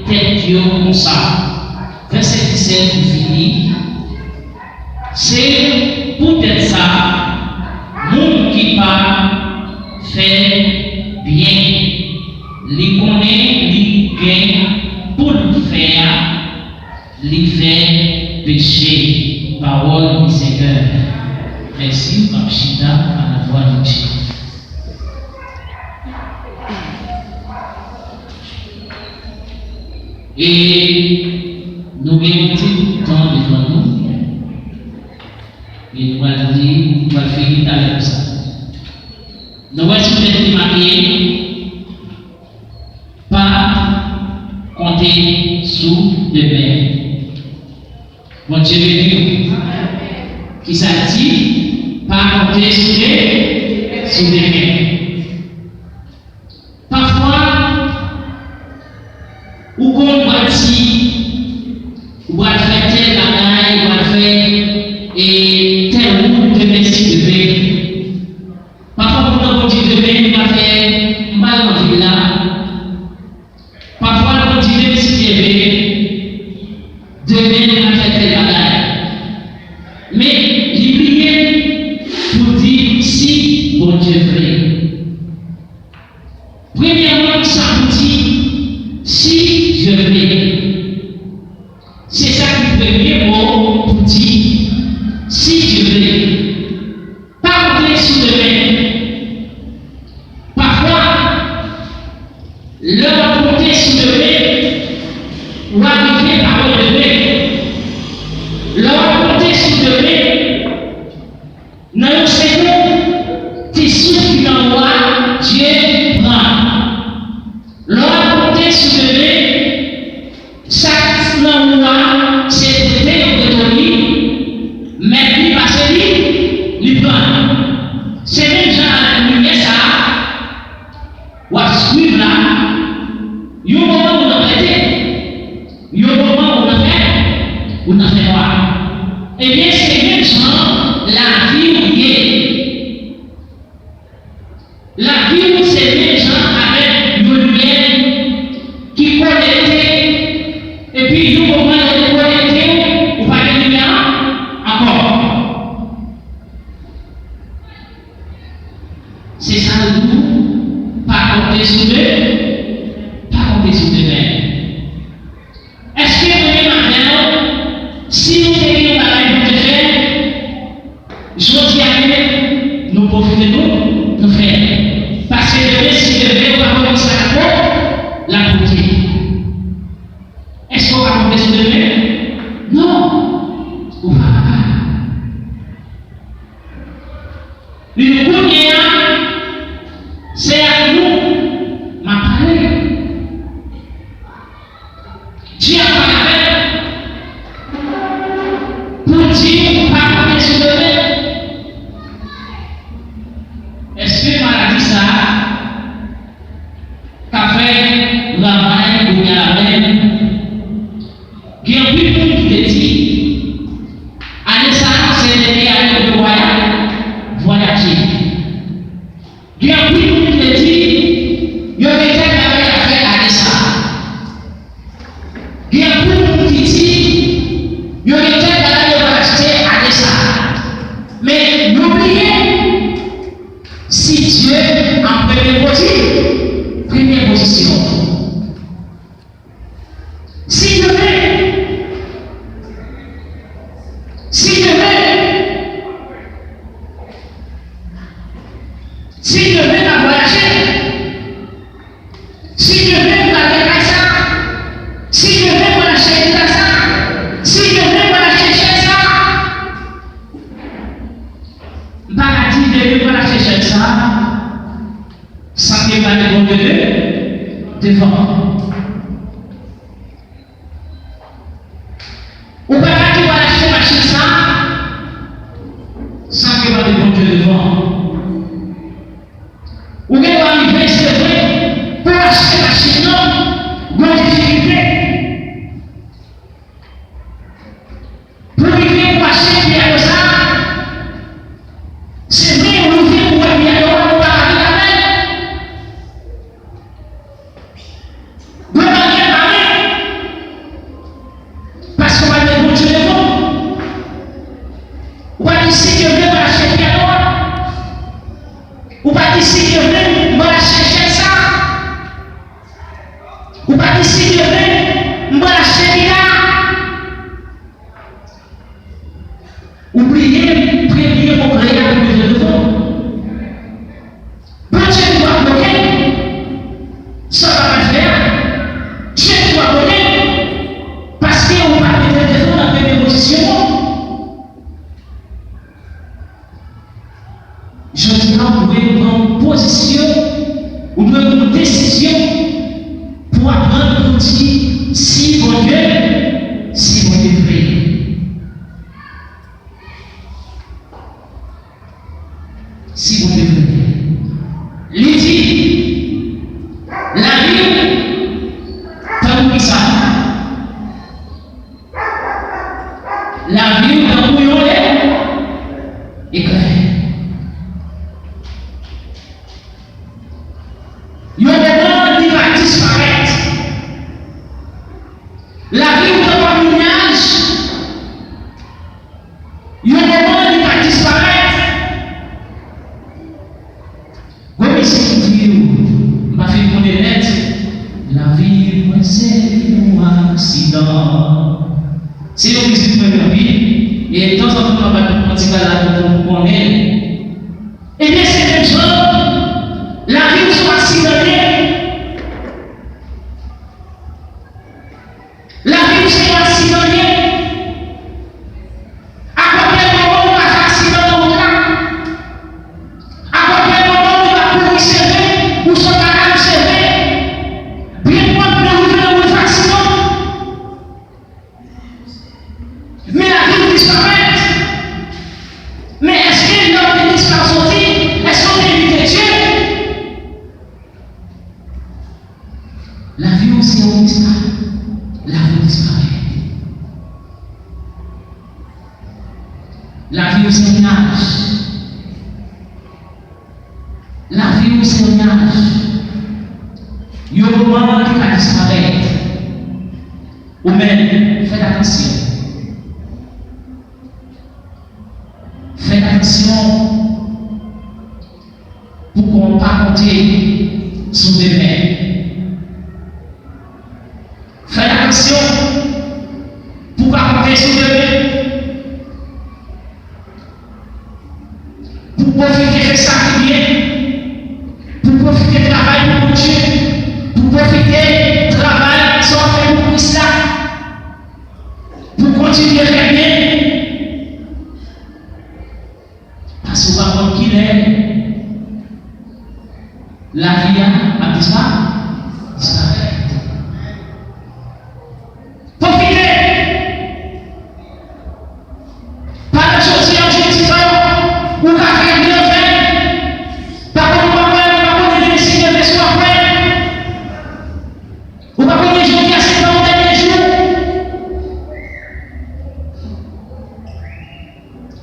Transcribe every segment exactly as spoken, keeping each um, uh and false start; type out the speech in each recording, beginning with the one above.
tèt yo konsa. Vèsè disèt pou fini. Se poutèt sa, moun ki pa fè byen, li konnen li gen pou l fè a, li fè peche. Pawòl di Senyè. Mèsi, m ap chita à la voix de Dieu. E nou gen yon ti bout tan devan nou. E nou pral di, nou pral fini talè konsa. Nou wè sou tèt li make, pa konte sou demen. Bondye beni w. Kisa l di? Pa konte sou de, sou demen. Pafwa, ou konn pati, ou pral fè tèl bagay, ou pral fè, e, tèl wout demen si Dye vle. Pafwa, moun nan konn di demen, m pral fè, m pral nan vil la. Pafwa, l konn di demen si Dye vle, demen, m pral fè tèl bagay. Men, li bliye pou di si Bondye vle. Premyèman, sa pou di, si Dye vle. Se sa ki premye mo pou di, si Dye vle. Pa konte sou demen. Pafwa, lè w ap konte sou demen, w ap rive pa wè demen. Lè w ap konte sou demen, nan yon segonn, ti souf ki nan ou a, Dye pran. Lè w ap konte sou demen, sa k nan ou a, se prete yo prete w li, mèt li pase li, li pran. Se menm jan avèk limyè sa a, w ap swiv la, yon moman ou nan klète, yon moman ou nan fè, ou nan fènwa. Ebyen, se menm jan lavi w ye. Lavi w se menm jan avèk yon limyè ki konekte, epi yon moman yo dekonekte w, ou pa gen limyè ankò. Se sa nou di w, pa konte sou de, pa konte sou demen. Èske mwen menm avè w, si nou te gen yon bagay pou te fè, jodi a menm, nou pwofite nou, nou fè l? Paske demen, si Dye vle, ou pa konnen sa k ap, l ap pote. Èske w pa konte sou demen? Non, ou pa kapab. Men kounye a, se ak nou m ap pale. Dye ap pale avè m pou di w pa konte sou demen. Èske maladi sa a k ap fè travay kounye a la menm? Gen anpil moun ki te di, ane sa a, se te te ane de vwaya-, vwayaje. Gen anpil moun ki te di, yo gen kèk bagay a fè ane sa a. Gen anpil moun ki di, yo gen kèk bagay yo pral achte ane sa a. Men, yo bliye, si Dye an premye pozi-, premye pozisyon. Si Dye vle, si Dye vle, si Dye vle, m ap vwayaje. Si Dye vle, m pral gen kay sa. Si Dye vle, m pral achte kay sa. Si Dye vle, m pral achte Si Bondye, si Bondye vle. Si Bondye vle. Li di, lavi w tankou kisa? Lavi w tankou yon e-, eklè. Yon moman, li va disparèt. Lavi w tankou yon nyaj. Yon moman, li va disparèt. Gon mizik ki di w, m pa fin konnen nèt, lavi mwen se yon aksidan. Se yon mizik mwen renmen anpil, e tanzantan m ap bat yon ti bagay la pou m konnen. Ebyen, se menm jan, lavi w se yon aksidan l ye. Lavi w se yon aksidan l ye. Akonpanyman w ka fè aksidan nan wout la. Akonpanyman w ka kouri sere, ou sot lakay ou sere. Byen pwòp nan rive nan wout aksidan. Men lavi w disparèt. Men èske lè w te disparèt soti, èske w te evite Dye? Lavi w se yon disparèt. Lavi w disparèt. Lavi w se yon nyaj. Lavi w se yon nyaj. Yon moman li ka disparèt. Ou menm, fèt atansyon. Fèt atansyon. Pou kon pa konte sou demen. Fè atansyon pou pa konte sou demen. Pou pwofite fè sa ki byen. Pou pwofite travay pou Bondye. Pou pwofite travay sa w ap fè pou Kris la. Pou kontinye fè byen. Paske w pa konn kilè lavi a ap dispa-, disparèt. Pwofite! Pandan jodi a, jodi a, ou ka fè byen fè. Pa konn ou pa kwè, ou pa konnen demen si Dye vle si w ap kwè. Ou pa konnen jodi a se pa yon dènye jou.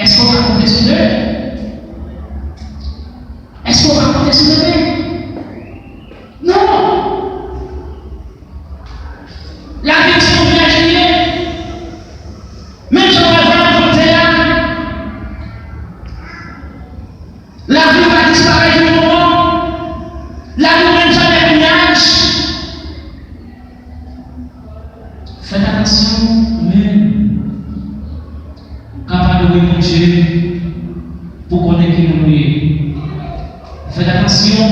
Èske w ka konte sou Dye? Èske w ka konte sou Dye? Non! Lavi w se yon vyaj li ye. Menm jan w wè vwal vòltè a, lavi w pa disparèt yon moman. Lavi w menm jan avèk yon nyaj. Fèt atansyon, ou menm k ap adore Bondye, pou konnen ki moun ou ye. Fèt atansyon,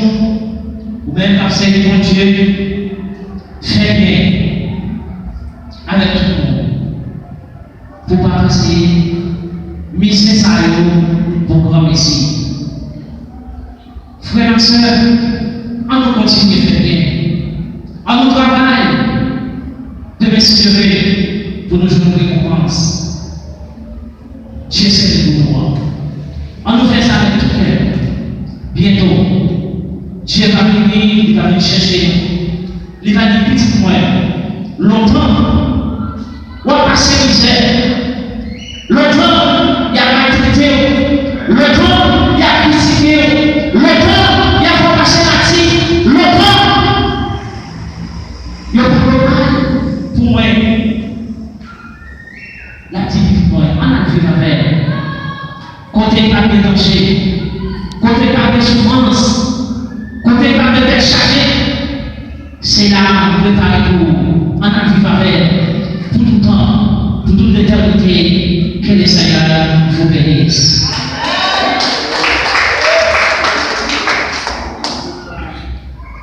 ou menm k ap sèvi Bondye, fè byen avèk tout moun, pou pa pase mizè sa yo pou granmesi. Frè m ak sè, ann nou kontinye fè byen. Ann nou travay. Demen, si Dye vle, pou nou jwenn rekonpans. Dye sèvi pou nou an. Ann nou fè sa avèk tout kè nou. Byento, Dye va vini, li va vin chèche nou. Li va di, pitit mwen, lontan w ap pase mizè. Lontan y ap maltrete w. Lontan y ap kritike w. Lontan y ap fè w pase mati. Lontan yo pa fè w mal pou mwen. L ap di pitit mwen, ann al viv avè m. Kote pa gen danje, kote pa gen soufrans, kote pa gen tèt chaje, se la m prepare pou ou. Ann al viv avè m pou toutan, pou tout letènite. Ke le Seigneur